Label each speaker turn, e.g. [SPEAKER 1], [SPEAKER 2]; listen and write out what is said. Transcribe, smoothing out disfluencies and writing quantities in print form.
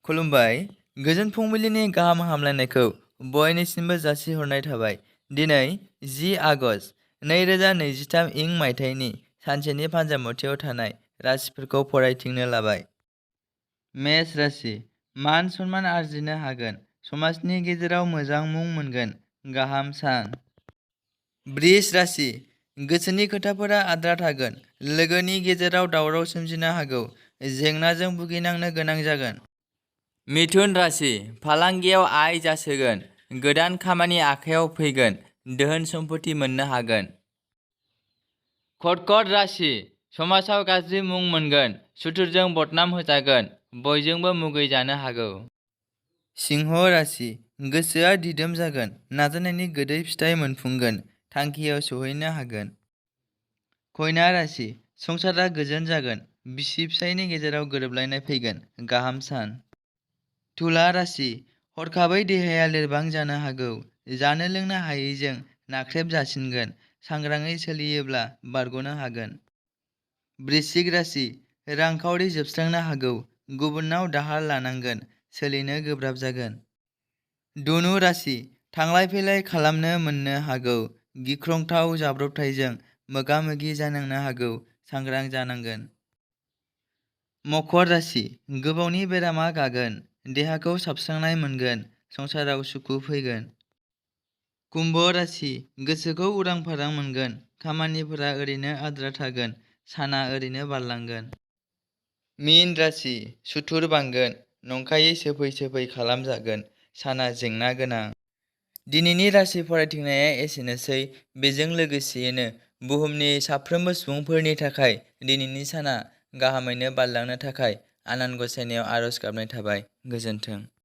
[SPEAKER 1] खुलुमबाय। गोजोन फुंबिलिनि गाहाम हामलायनायखौ बयनिसिमबो जासिहरनाय थाबाय। दिनै 10 आगस्ट 2023 इं मायथाइनि सानसेनि फान्जामुथियाव थानाय राशिफोरखौ फरायथिंनो लाबाय। मेष राशि। मान सन्मान आरजिनो हागोन। समाजनि गेजेराव मोजां मुं मोनगोन। गाहाम सान। बृष राशि। गोसोनि खोथाफोरा आद्रा थागोन। लोगोनि गेजेराव दावराव सोमजिनो हागौ। जेंनाजों भुगिनांनो गोनां जागोन। मिथुन राशि। फालांगियाव आय जासोगोन। गोदान खामानि आखायाव फैगोन। धोन सम्पति मोननो हागोन। कर्कट राशि। समाजाव गाज्रि मुं मोनगोन। सुथुरजों बदनाम होजागोन। बयजोंबो मुगै जानो हागौ। सिंह राशि। गोसोआ दिदोम जागोन। नाजानायनि गोदै फिथाइ मोनफुंगोन। थांखियाव सौहैनो हागोन। कन्या राशि। संसारा गोजोन जागोन। बिसि फिसायनि गेजेराव गोरोबलायनाय फैगोन। गाहाम सान। तुला राशि। हरखाबै देहाया लोरबां जानो हागौ। जानो लोंनो हायैजों नाख्रेब जासिनगोन। सांग्राङै सोलियोब्ला बारग'नो हागोन। वृश्चिक राशि। रांखावरि जोबस्रांनो हागौ। गुबुननाव दाहार लानांगोन। सोलिनो गोब्राब जागोन। धनु राशि। थांलाय फैलाय खालामनो मोननो हागौ। गिख्रंथाव जाब्रबथायजों मोगा मोगि जानांनो हागौ। सांग्रां जानांगोन। मकर राशि। गोबावनि बेरामा गागोन। देहाखौ साबस्रांनाय मोनगोन। संसाराव सुखु फैगोन। कुम्भ राशि। गोसोखौ उरां फारां मोनगोन। खामानिफोरा ओरैनो आद्रा थागोन। साना ओरैनो बारलांगोन। मीन राशि। सुथुर बांगोन। नंखायै सोफै सोफै खालामजागोन। साना जेंना गोनां। दिनैनि राशि फरायथिंनाया एसेनोसै। बेजों लोगोसेयैनो बुहुमनि साफ्रोमबो सुबुंफोरनि थाखाय दिनैनि साना गाहामैनो बारलांनो थाखाय आनान गसाइनियाव आरज गाबनाय थाबाय। गोजोन्थों।